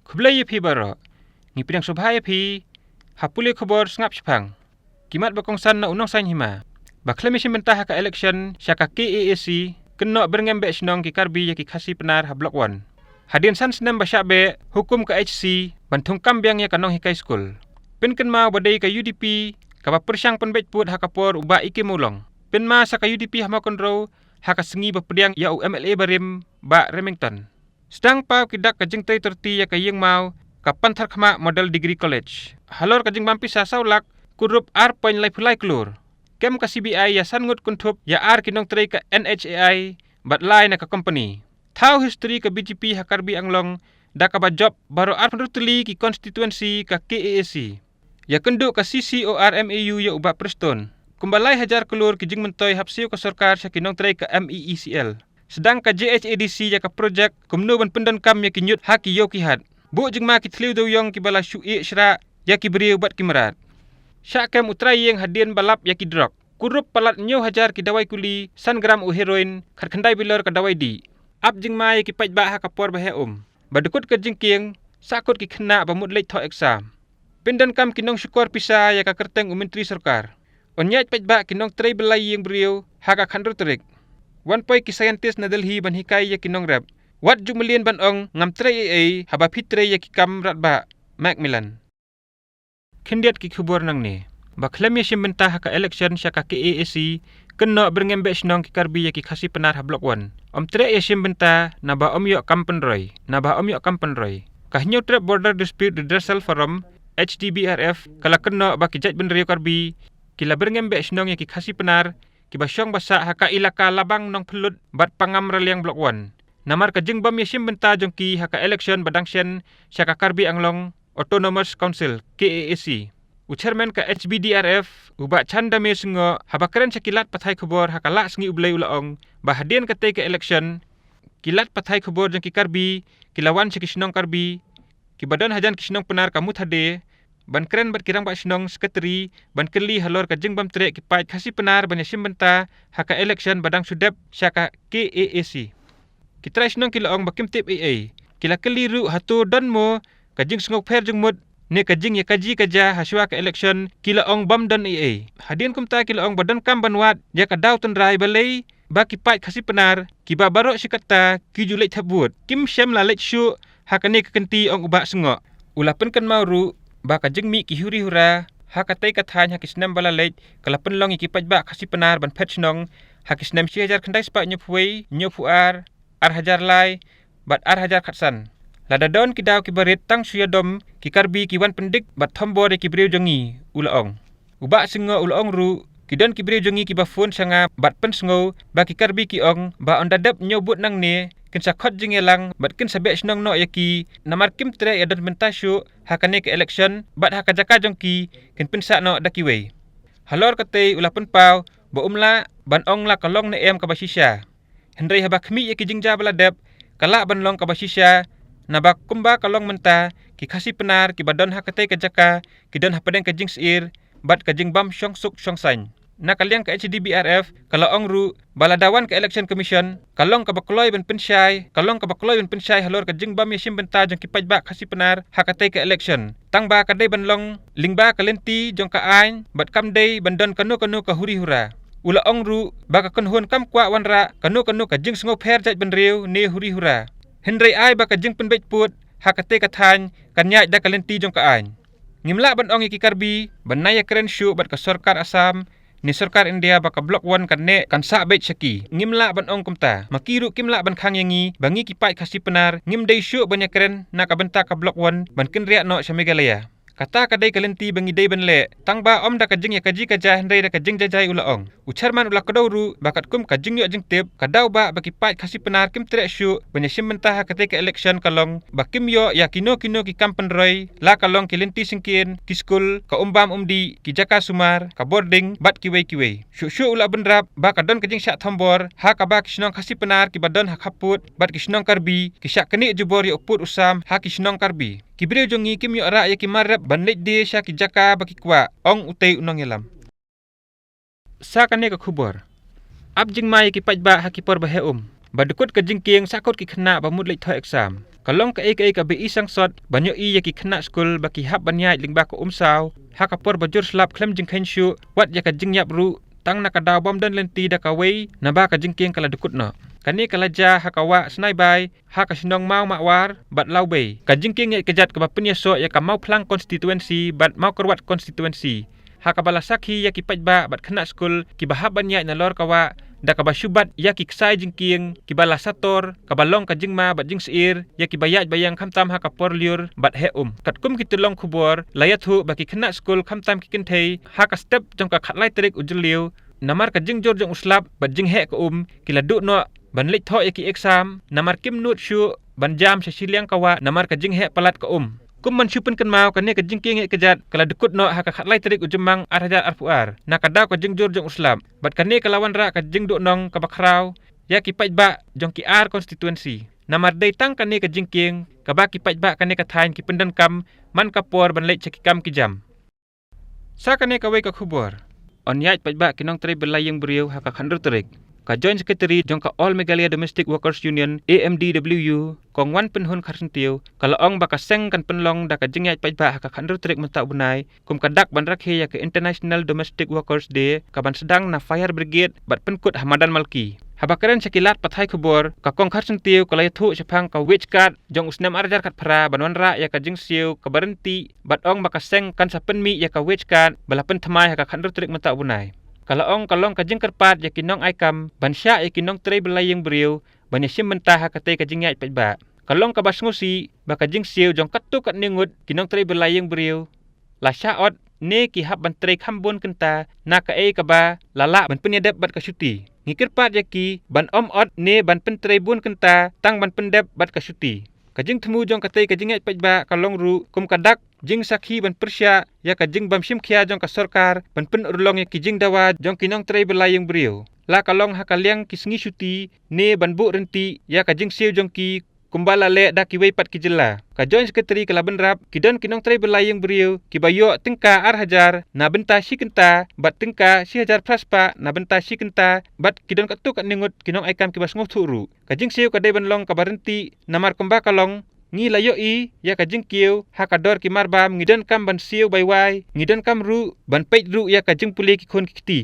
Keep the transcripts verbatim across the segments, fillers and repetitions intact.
Khublei ïa phi baroh. Ngi pdiang sngewbha ïa phi ha pule khubor sngap shipang. Ki mat ba kongsan na u Nongsaiñ Hima. Ba khlem ïashim bynta ha ka election sha ka K A A C, kynnoh byrngem beh shnong ki Karbi ïa ki Khasi Pnar ha Block One. Hadien san snem ba shah beh, hukum ka H C ban thung kam biang ïa ka nonghikai skul. Pynkynmaw ba dei ka U D P kaba pyrshang pynbeit pud ha ka por u Bah E K Mawlong. Pynma sa ka U D P ha Mawkynrew ha ka sngi ba pdiang ïa u M L A barim Bah Remington. Sdang paw ki dak ka jingtrei tyrti ïa ka ïing maw ka Pantharkhmah Model Degree College. Halor ka jingbam pisa saw lak, kurup ar point laiphew lai klur. Kem ka C B I ïa san ngut kynthup ïa ar ki nongtrei ka N H A I bad lai na ka company. Thaw history ka B J P ha Karbi Anglong da kaba jop baroh arphew tylli ki constituency ka K A A C. Ïakynduh ka C C O R M A U ïa u Bah Prestone. Kumba lai hajar klur ki jingmyntoi hap siew ka sorkar sha ki nongtrei ka M E E C L. Sdang ka J H A D C ïa ka projek kumno ban pyndonkam ïa ki ñiut ha ki ïew ki hat. Buh jingma ki thliew dewiong kiba la shu ïeh shrah ïa ki briew bad ki mrad. Shah kem u trai ïing hadien ba lap ïa ki drok. Kurup palat hynñiew hajar ki dawai kuli, san gram u heroin, khatkhyndai bilor ka dawai dih. Ap jingma ïa ki paidbah ha ka por ba heh um. Ba dkut ka jingkieng, sahkut ki khynnah ba mut leit thoh exam. Pyndonkam ki nongshukor pisa ïa ka kyrteng u myntri sorkar. Un ïaid paidbah ki nongtrei byllai ïing briew ha ka khathynriew tarik. Wan poi ki scientist na Delhi ban hikai ïa ki nongrep. Wat ju mlien ban ong ngam trei ei ei haba phi trei ïa ki kam radbah. Macmillan. Khyndiat ki khubor nangne. Ba khlem ïashim bynta ha ka election sha ka K A A C, kynnoh byrngem beh shnong ki Karbi ïa ki Khasi Pnar ha Block One. Ym treh ïashim bynta naba ym ïoh kam pynroi, naba ym ïoh kam pynroi. Ka Hynñiewtrep Border Dispute Redressal Forum, H D B R F, ka la kynnoh ba ki jaitbynriew Karbi ki la byrngem beh shnong ïa ki Khasi Pnar kiba shong ba sah ha ka ilaka Labang Nongphyllut bad Pangam Raliang Block One. Namar ka jingbym ïashim bynta jong ki ha ka election ba dang shen sha ka Karbi Anglong Autonomous Council, K A A C. U chairman ka H B D R F, u Bah Chandame Shngoh, haba kren sha ki lad pathai khubor ha ka Lah Sngi U Blei u la ong ba hadien katei ka election, ki lad pathai khubor jong ki Karbi ki la wan sha ki shnong Karbi kiba don hajan ki shnong Pnar ka Muthade ban kren bad ki rangbah shnong, secretary, ban kylli halor ka jingbym treh ki paid Khasi Pnar ban ïashim bynta ha ka election ba dang shu dep sha ka K A A C. Ki trai shnong ki la ong ba kim tip ei ei. Ki la kylli ruh hato don mo ka jingsngewpher jingmut ne ka jingïakajia kajia ha shuwa ka election, ki la ong bym don ei ei. Hadien kumta ki la ong ba donkam ban wad ïa ka daw tynrai balei ba ki paid Khasi Pnar kiba baroh shi katta ki ju leit thep vote. Kim shym la leit shuh ha kane ka kynti, ong u Bah Shngoh. U la pynkynmaw ruh ba ka jingmih ki huri hura ha katei ka thaiñ ha ki snem ba la leit ka la pynlong ïa ki paidbah Khasi Pnar ban phet shnong ha ki snem shi hajar khyndai spah hynñiewphew wei, hynñiewphew ar, ar hajar lai bad ar hajar khatsan. Lada don ki daw kiba rit tang shu ïadom ki Karbi ki wan pyndik bad thombor ïa ki briew jong ngi, u la ong. U Bah Shngoh u la ong ruh, ki don ki briew jong ngi kiba phone sha nga bad pynsngew ba ki Karbi ki ong ba ynda dep ñiew vote nangne kin sa khot jingïalang bad kin sa beh shnong noh ïa ki, namar kim treh ïadon bynta shuh ha kane ka election bad ha ka jaka jong ki kin pynsah noh da kiwei. Halor katei u la pynpaw ba um lah ban ong la ka long ne em kaba shisha. Hynrei haba khmih ïa ki jingjia ba la dep, ka lah ban long kaba shisha, naba kumba ka long mynta, ki Khasi Pnar kiba don ha katei ka jaka ki don hapdeng ka jingsyier bad ka jingbym shongsuk shongsaiñ. Na ka liang ka H D B R F ka la ong ruh ba lada wan ka Election Commission, ka long kaba kloi ban pynshai, ka long kaba kloi ban pynshai halor ka jingbym ïashim bynta jong ki paidbah Khasi Pnar ha katei ka election. Tang ba ka dei ban long lyngba ka lynti jong ka aiñ bad kam dei ban don kano kano ka huri hura. U la ong ruh ba ka kynhun kam kwah wanrah kano kano ka jingsngewpher jaitbynriew ne huri hura. Hynrei ai ba ka jingpynbeit pud ha katei ka thaiñ kan ïaid da ka lynti jong ka aiñ. Ngim lah ban ong ïa ki Karbi ban ïakren shuh bad ka sorkar Assam ne sorkar India ba ka Block One kan neh kan sah beit sha ki. Ngim lah ban ong kumta. Ma ki ruh kim lah ban khang ïa ngi ba ngi ki paid Khasi Pnar ngim dei shuh ban ïakren na ka bynta ka Block One ban kynriah noh sha Meghalaya. Kata ka dei ka lynti ba ngi dei ban leh, tang ba ym da ka jingïakajia kajia hynrei da ka jingjajai, u la ong. U chairman u la kdew ruh ba katkum ka jingïoh jingtip, ka daw ba ba ki paid Khasi Pnar kim treh shuh ban ïashim bynta ha katei ka election ka long ba kim ïoh ïa kino kino ki kam pynroi, la ka long ki lynti syngkien, ki skul, ka umbam umdih, ki jaka sumar, ka bording bad kiwei kiwei. Shuh shuh u la bynrap ba ka don ka jingshah thombor ha kaba ki shnong Khasi Pnar kiba don ha khappud bad ki shnong Karbi ki shah knieh jubor ïa u pud u sam ha ki shnong Karbi. Ki briew jong ngi kim ïoh rah ïa ki mar rep ban leit die sha ki jaka ba ki kwah, ong utei u nongïalam. Sa kane ka khubor. Ap jingma ïa ki paidbah ha ki por ba heh um. ba dkut ka jingkieng sakhut ki khynnah ba mut leit thoh exam. Ka long kaei kaei kaba i sangsot ban ïohi ïa ki khynnah skul ba ki hap ban ïaid lyngba ka umsaw ha ka por ba jur slap khlem jingkheiñ shuh, wat ïa ka jingïap ruh tang na ka daw bym don lynti da kawei, naba ka jingkieng ka la dkut noh. Kane ka la jia ha ka wah Snaibai, ha ka shnong Mawmawar bad Lawbei. Ka jingkieng ïaid kjat kaba pynïasoh ïa ka Mawphlang constituency bad Mawkyrwat constituency, ha kaba la sakhi ïa ki paidbah bad khynnah skul kiba hap ban ïaid nalor ka wah, da kaba shu bat ïa ki ksai jingkieng kiba la sator, kaba long ka jingma bad jingsyier ïa kiba ïaid ba ïeng khamtam ha ka por lyiur bad heh um. Katkum ki tyllong khubor, la ïathuh ba ki khynnah skul khamtam ki kynthei ha ka step jong ka khatlai tarik u Jylliew, namar ka jingjur jong u slap bad jingheh ka um, ki la duh noh ban leit thoh ïa ki exam, namar kim nud shuh ban jam sha shiliang ka wah namar ka jingheh palat ka um. Kum ban shu pynkynmaw, kane ka jingkieng ïaid kjat ka la dkut noh ha ka khatlai tarik u Jymmang ar hajar arphew ar, na ka daw ka jingjur jong u slap. Bad kane ka la wanrah ka jingduhnong kaba khraw ïa ki paidbah jong ki ar constituency, namar dei tang kane ka jingkieng kaba ki paidbah kane ka thaiñ ki pyndonkam man ka por ban leit sha ki kam ki jam. Sa kane kawei ka khubor. Yn ïaid paidbah ki nongtrei bylla ïing briew ha ka khathynriew tarik. Ka Joint Secretary jong ka All Meghalaya Domestic Workers Union, A M D W U, Kong Wanpynhun Kharsyntiew, ka la ong ba ka seng kan pynlong da ka jingïaid paidbah ha ka khathynriew tarik mynta u bnai, kum ka dak ban rakhe ïa ka International Domestic Workers Day, kaban sdang na Fire Brigade bad pynkut ha Madan Malki. Haba kren sha ki lad pathai khubor, ka Kong Kharsyntiew ka la ïathuh shaphang ka wage card jong u snem ar hajar khatphra ban wanrah ïa ka jingsiew kaba ryntih, bad ong ba ka seng kan sa pynmih ïa ka wage card ba la pynthymmai ha ka khathynriew tarik mynta u bnai. Ka la ong ka long ka jingkyrpad ïa ki nongai kam ban shah ïa ki nongtrei bylla ïing briew ban ïashim bynta ha katei ka jingïaid paidbah. Ka long kaba sngewsih ba ka jingsiew jong katto katne ngut ki nongtrei bylla ïing briew la shah ot ne ki hap ban trei kham bun kynta na kaei kaba la lah ban pynïadep bad ka shuti. Ngi kyrpad ïa ki ban ym ot ne ban pyntrei bun kynta tang ban pyndep bad ka shuti. Ka jingthmu jong katei ka jingïaid paidbah ka long ruh kum ka dak jingsakhi ban pyrshah ïa ka jingbymshimkhia jong ka sorkar ban pynurlong ïa ki jingdawa jong ki nongtrei bylla ïing briew, la ka long ha ka liang ki sngi shuti ne ban buh ryntih ïa ka jingsiew jong ki, kumba la leh da kiwei pat ki jylla. Ka Joint Secretary ka la bynrap, ki don ki nongtrei bylla ïing briew kiba ïoh tyngka ar hajar na bynta shi kynta bad tyngka shi hajar phra spah na bynta shi kynta, bad ki don katto katne ngut ki nongai kam kiba sngewthuh ruh. Ka jingsiew ka dei ban long kaba ryntih, namar kumba ka long, ngi la ïohi ïa ka jingkiew ha ka dor ki marbam, ngi donkam ban siew bai wai, ngi donkam ruh ban peit ruh ïa ka jingpule ki khun ki kti.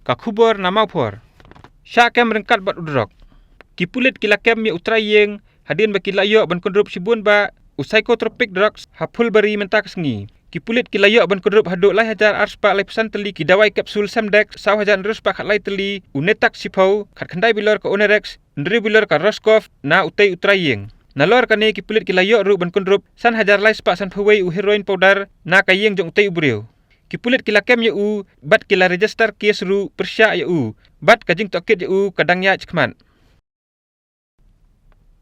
Ka khubor na Mawphor. Shah kem ryngkat bad u drok. Ki pulit ki la kem ïa u trai ïing hadien ba ki la ïoh ban kyndrup shibun bah u psychotropic drugs ha Phulbari mynta ka sngi. Ki pulit ki la ïoh ban kyndrup haduh lai hajar ar spah laiphew san tylli ki dawai capsule Semdex, saw hajar hynriew spah khatlai tylli u Netaxifo, khatkhyndai bilor ka Onerex, hynriew bilor ka Roscoff na utei u trai ïing. Nalor kane ki pulit ki la ïoh ruh ban kyndrup san hajar lai spah sanphew wei u heroin powder na ka ïing jong utei u briew. Ki pulit ki la kem ïa u bad ki la register case ruh pyrshah ïa u, bad ka jingtohkit ïa u ka dang ïaid shakhmat.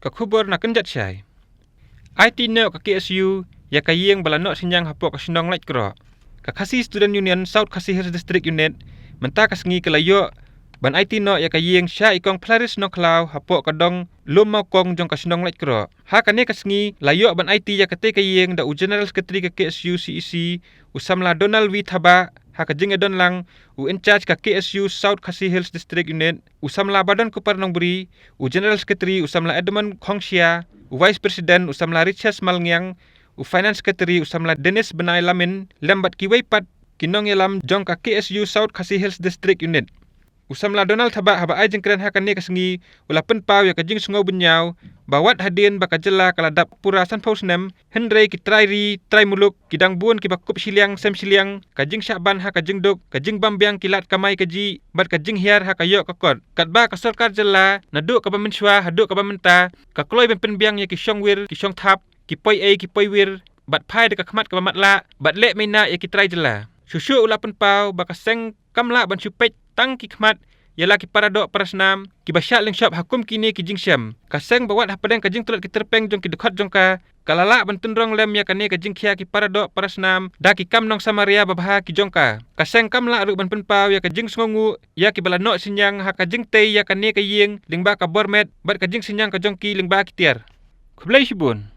Ka khubor na kynjat shai. Aiti noh ka K S U ïa ka ïing ba la noh synñiang hapoh ka shnong Laitkroh. Ka Khasi Student Union South Khasi Hills District Unit mynta ka sngi ka la ïoh ban aiti noh ïa ka ïing sha i Kong Phlaris Nongkhlaw hapoh ka dong Lum Mawkong jong ka shnong Laitkroh. Ha kane ka sngi la ïoh ban aiti ïa katei ka ïing da u General Secretary ka K S U C E C, u samla Donald V Thabah, ha ka jingïadon lang u in-charge ka K S U South Khasi Hills District Unit, u samla Badon Kupar Nongbri, u General Secretary u samla Edmund Khongshia, u Vice President u samla Riches Malngiang, u Finance Secretary u samla Dennis Bnai Lamin, lem bad kiwei pat ki nongïalam jong ka K S U South Khasi Hills District Unit. U samla Donald Thabah haba ai jingkren ha kane ka sngi u la pynpaw ïa ka jingsngew bynñiaw ba wat hadien ba ka jylla ka la dap pura sanphew snem, hynrei ki trai ri trai muluk ki dang bun kiba kup shiliang sem shiliang, ka jingshah ban ha ka jingduk, ka jingbam biang ki lad kamai kajih bad ka jinghiar ha ka ïoh ka kot. Katba ka sorkar jylla naduh kaba mynshuwa haduh kaba mynta ka kloi ban pynbiang ïa ki shongwir ki shongthap, ki poi ei ki poi wir, bad phai da ka khmat kaba matlah bad leh mynta ïa ki trai jylla. Shuh shuh u la pynpaw ba ka seng kam lah ban shu peit tang ki khmat ïa la ki paradoh parasnam kiba shah lyngshop ha kum kine ki jingshem. Ka seng ba wat hapdeng ka jingtlot ki tyrpeng jong ki dkhot jong ka, ka la lah ban tynrong lem ïa kane ka jingkhia ki paradoh parasnam da ki kam nongsamaria babha ki jong ka. Ka seng kam lah ruh ban pynpaw ïa ka jingsngewnguh ïa kiba la noh synñiang ha ka jingtei ïa kane ka ïing lyngba ka bor met bad ka jingsynñiang ka jong ki lyngba ki tiar. Khublei shibun.